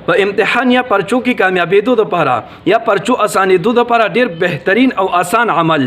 په امتحان یا پرچو کې کامیابېدو دپاره یا پرچو اسانېدو دپاره ډېر بهترین او اسان عمل.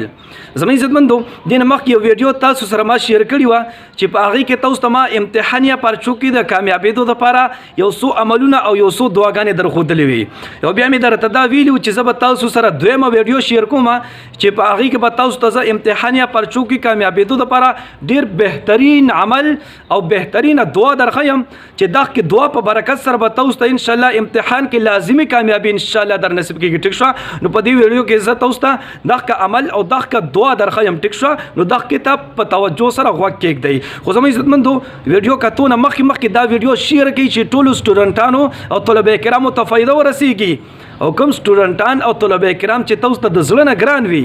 زموږ عزتمندو، دین مخکې یو ویډیو تاسو سره ما شیر کړی وه چې په هغې کې تاسو ته ما امتحان یا پرچو کې د کامیابېدو دپاره یو څو عملونه او یو څو دعاګانې درښودلې وې، او بیا مې درته دا ویلي وو چې زه به تاسو سره دویمه ویډیو شیر کوم چې په هغې کې به تاسو ته زه امتحان یا پرچو کې کامیابېدو دپاره ډېر بهترین عمل او بهترینه دعا درښیم چې دغه کې دعا په برکت سره به تاسو ته ان شاء الله امتحان کې لازمی کامیابی ان شاء الله در نصیب کیږي. ټیک شو؟ نو په دې ویډیو کې زه تاسو ته دغه عمل او دغه دعا درښیم. ټیک شو؟ نو دغه کتاب په توجه سره غوږ کېږدئ. خو زموږ عزتمندو، ویډیو کتو نه مخکې مخکې دا ویډیو شیر کړئ چې ټولو سټوډنټانو او طلبه کرامو ته فایده ورسیږي، او کوم سټوډنټان او طلبه کرام چې تاسو ته د زړه نه ګران وي،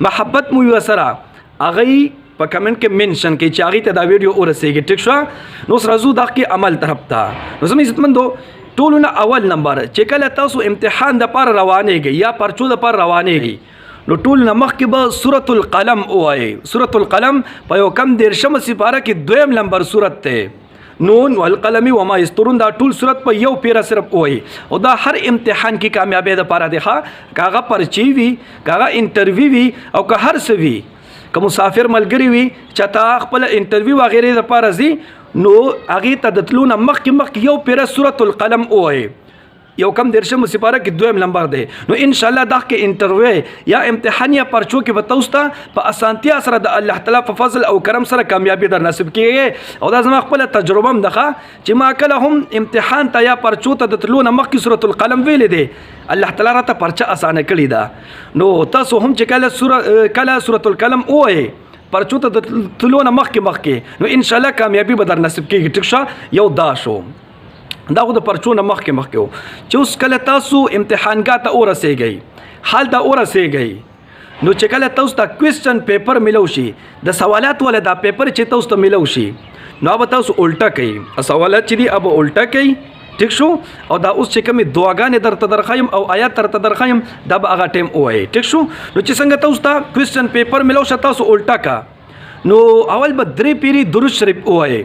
محبت مو وي سره، هغه په کمنټ کې منشن کړئ چې هغې ته دا ویډیو ورسیږي. ټیک شو؟ نو اوس راځو دغه عمل طرف ته. نو زموږ عزتمندو، ټولو نه اول نمبر، چې کله تاسو امتحان د پاره روانېږئ یا پرچو د پاره روانېږئ، نو ټول نه مخکې به سورة القلم ووایئ. سورة القلم په یو کم 30مه سپاره کې دویم نمبر سورت دی. نون والقلم وما یسطرون، دا ټول سورت په یو پیره صرف ووایئ، او دا هر امتحان کې کامیابی د پاره دی، ښه، که هغه پرچې وي، که هغه انټرویو وي، او که هر څه وي. که مسافر ملګری وي، چاته خپل انټرویو وغیرې دپاره ځي، نو هغې ته د تلو نه مخکې مخکې یو پیره سورة القلم ووایي. یو کم 30مه سپاره کې دویم نمبر دی. نو ان شاء الله دغه کې انټرویو یا امتحان یا پرچو کې به تاسو ته په اسانتیا سره د الله تعالی په فضل او کرم سره کامیابی در نصیب کیږي. او دا زما خپله تجربه هم ده چې ما کله هم امتحان ته یا پرچو ته د تلو نه مخکې سورة القلم ویلې دی، الله تعالی راته پرچه اسانه کړې ده. نو تاسو هم چې کله سورة القلم ووایئ پرچو ته د تلو نه مخکې مخکې، نو ان شاء الله کامیابی به در نصیب کیږي. ټیک شه؟ یو دا شو، دا خو د پرچو نه مخکې مخکې و. چې اوس کله تاسو امتحانګاه ته ورسېږئ، هلته ورسېږئ، نو چې کله تاسو ته کوېسچن پیپر میلو شي، د سوالات والا دا پیپر چې تاسو ته میلو شي، نو به تاسو الټه کوئ. سوالات چې دي به الټه کوئ. ټیک شو؟ او دا اوس چې کومې دعاګانې درته درښیم او آیات درته درښیم، دا به هغه ټایم ووایئ. ټیک شو؟ نو چې څنګه تاسو ته کوېسچن پیپر میلو شه، تاسو الټه کا، نو اول به درې پیری درود شریف ووایئ.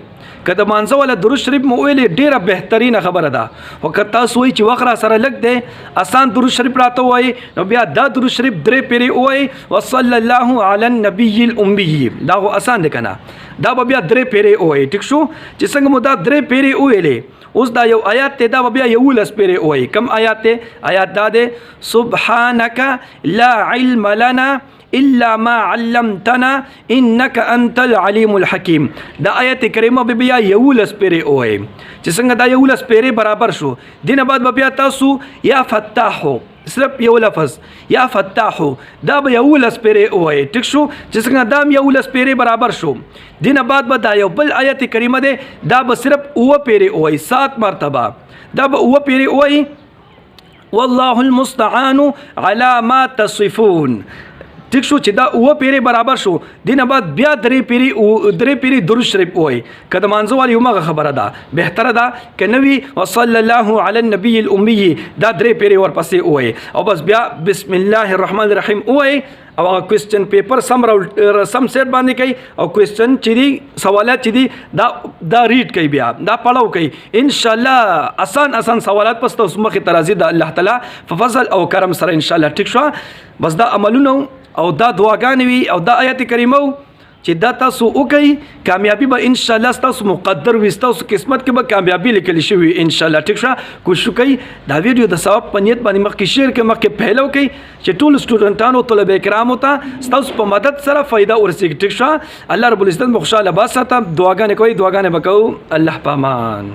که د مانځه والا درود شریف مو ویلې، ډېره بهترینه خبره ده، خو که تاسو وایئ چې وخت را سره لږ دی، اسان درود شریف راته ووایئ، نو بیا دا درود شریف درې پیرې ووایئ، وصلی الله علی النبی الامی. دا خو اسان دی که نه؟ دا به بیا درې پیرې ووایئ. ټیک شو؟ چې څنګه مو دا درې پیرې وویلې، اوس دا یو آیات دی، دا به بیا 11 پیرې ووایئ. کوم آیات دی؟ آیات دا دی، سبحانک لا علم لنا الا ما علمتنا انك انت العليم الحكيم. دا آیت کریمه به بیا 11 پیرې ووایئ. چې څنګه دا 11 پیرې برابر شو، دینه بعد به بیا تاسو یا فتاح، صرف یو لفظ یا فتاح، دا به 11 پیرې ووایئ. ټیک شو؟ چې څنګه دا هم 11 پیرې برابر شو، دینه بعد به دا یو بل آیت کریمه دی، دا به صرف اووه پیرې ووایئ، سات مرتبه دا به اووه پیرې ووایئ، والله المستعان على ما تصفون. ټیک شو؟ چې دا اووه پیرې برابر شو، دینه بعد بیا درې پیرې درود شریف ووایي. که د مانځه والي هماغه خبره ده، بهتره ده. که نه وي، وصلی الله علی النبی الامی، دا درې پیرې ورپسې ووایي، او بس بیا بسم الله الرحمن الرحیم ووایي، او هغه کوېسچن پیپر سم سم سیټ باندې کوي، او کوېسچن چې دي، سوالات چې دي، دا ریډ کوي، بیا دا پړاو کوي. ان شاء الله اسان اسان سوالات پس تاسو مخې ته راځي د الله تعالی په فضل او کرم سره ان شاء الله. ټیک شو؟ بس دا عملونه او دا دعاګانې وي او دا آیت کریمه چې دا تاسو وکئ، کامیابی به ان شاء الله ستاسو مقدر وي، ستاسو قسمت کې به کامیابی لیکل شوي ان شاء الله. ټیک شو؟ کوشش وکړئ دا ویډیو د ثواب په نیت باندې مخکې شیر کړئ، مخکې پھیلو کړئ چې ټول سټوډنټانو، طلبه کرامو ته ستاسو په مدد سره فایده ورسیږي. ټیک شو؟ الله رب العزت مو خوشاله باساته. دعاګانې کوئ، دعاګانې به کوو. الله پامان.